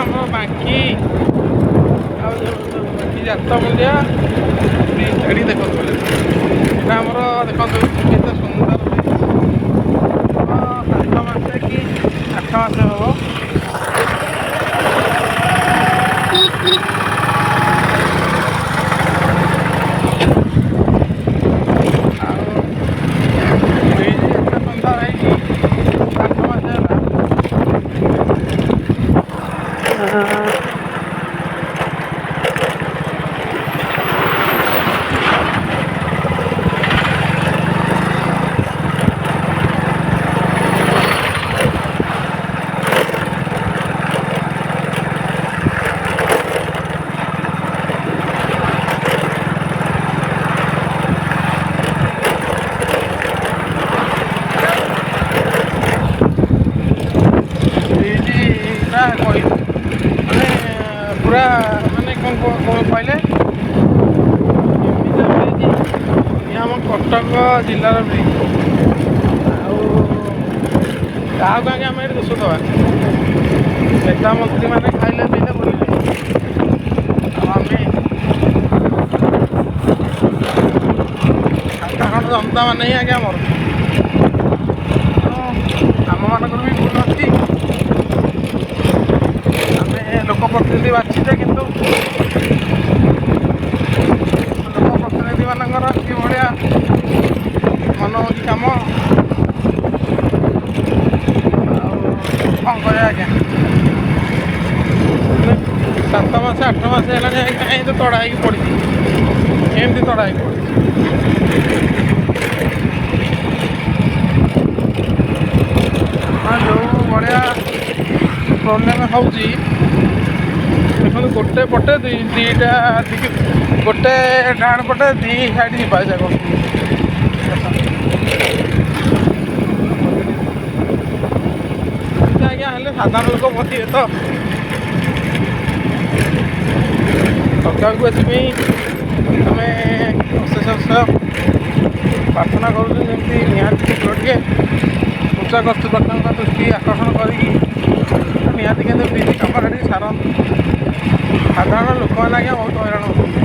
ଆମର ବାଙ୍କି ଆଉ ବାଙ୍କି ଜାତମୁଣ୍ଡିଆ ବ୍ରିଜ୍। ଏଠି ଦେଖନ୍ତୁ, ଏଇଟା ଆମର ଦେଖନ୍ତୁ କେତେ ସୁନ୍ଦର ବ୍ରିଜ୍। 7 ମାସ କି 8 ମାସ ହେବ। ଆଉ ବ୍ରିଜ୍ ଏତେ ସୁନ୍ଦର ହେଇଛି, 8 ମାସ ହେଲା। ବ୍ରିଜ୍ଟା କହି ମାନେ ପୁରା ମାନେ କ'ଣ କହିଲେ, ଏମିତିଆ ବ୍ରିଜ୍ ଇଏ ଆମ କଟକ ଜିଲ୍ଲାର ବ୍ରିଜ୍। ଆଉ କାହାକୁ ଆଜ୍ଞା ଆମେ ଏଠି ଦୋଷ ଦେବା? ନେତା ମନ୍ତ୍ରୀମାନେ ଖାଇଲେ, ପିଇଲେ, ବୁଲିଲେ ଆଉ ଆମେ ସାଧାରଣ ଜନତା ମାନେ ହିଁ ଆଜ୍ଞା ମରୁଛୁ। ତେଣୁ ଆମମାନଙ୍କର ବି ଭୁଲ ଅଛି। ଆମେ ଲୋକ ପ୍ରତିନିଧି ବାଛିଛେ, କିନ୍ତୁ ଲୋକ ପ୍ରତିନିଧି ମାନଙ୍କର କିଭଳିଆ ମନ ହେଉଛି କାମ, ଆଉ କ'ଣ କରିବା ଆଜ୍ଞା? ମାନେ 7 ମାସ 8 ମାସ ହେଲାଣି ଆଜ୍ଞା, ଏମିତି ତଡ଼ା ହେଇକି ପଡ଼ିଛି, ଏମିତି ତଡ଼ା ହେଇକି ପଡ଼ିଛି। ହଁ, ଯେଉଁ ଭଳିଆ ପ୍ରୋବ୍ଲେମ୍ ହେଉଛି ଦେଖନ୍ତୁ। ଗୋଟେ ପଟେ ଦୁଇଟା, ଗୋଟେ ଡାହାଣ ପଟେ ଦୁଇ ସାଇଡ଼୍ ଯିବା ଆସିବା କରୁଛନ୍ତି। ଏମିତି ଆଜ୍ଞା ହେଲେ ସାଧାରଣ ଲୋକ ମରିବେ ତ। ସରକାରକୁ ଏଥିପାଇଁ ଆମେ ଅଶେଷ ଅଶେଷ ପ୍ରାର୍ଥନା କରୁଛୁ, ଯେମିତି ନିହାତି ଶୀଘ୍ର ଟିକେ ଉଚ୍ଚ କର୍ତ୍ତୃପକ୍ଷଙ୍କ ଦୃଷ୍ଟି ଆକର୍ଷଣ କରିକି ନିହାତି କେମିତି ବ୍ରିଜ୍ କାମଟା ଟିକେ ସାରନ୍ତୁ। ସାଧାରଣ ଲୋକମାନେ ଆଜ୍ଞା ବହୁତ ହଇରାଣ ହେଉଛନ୍ତି।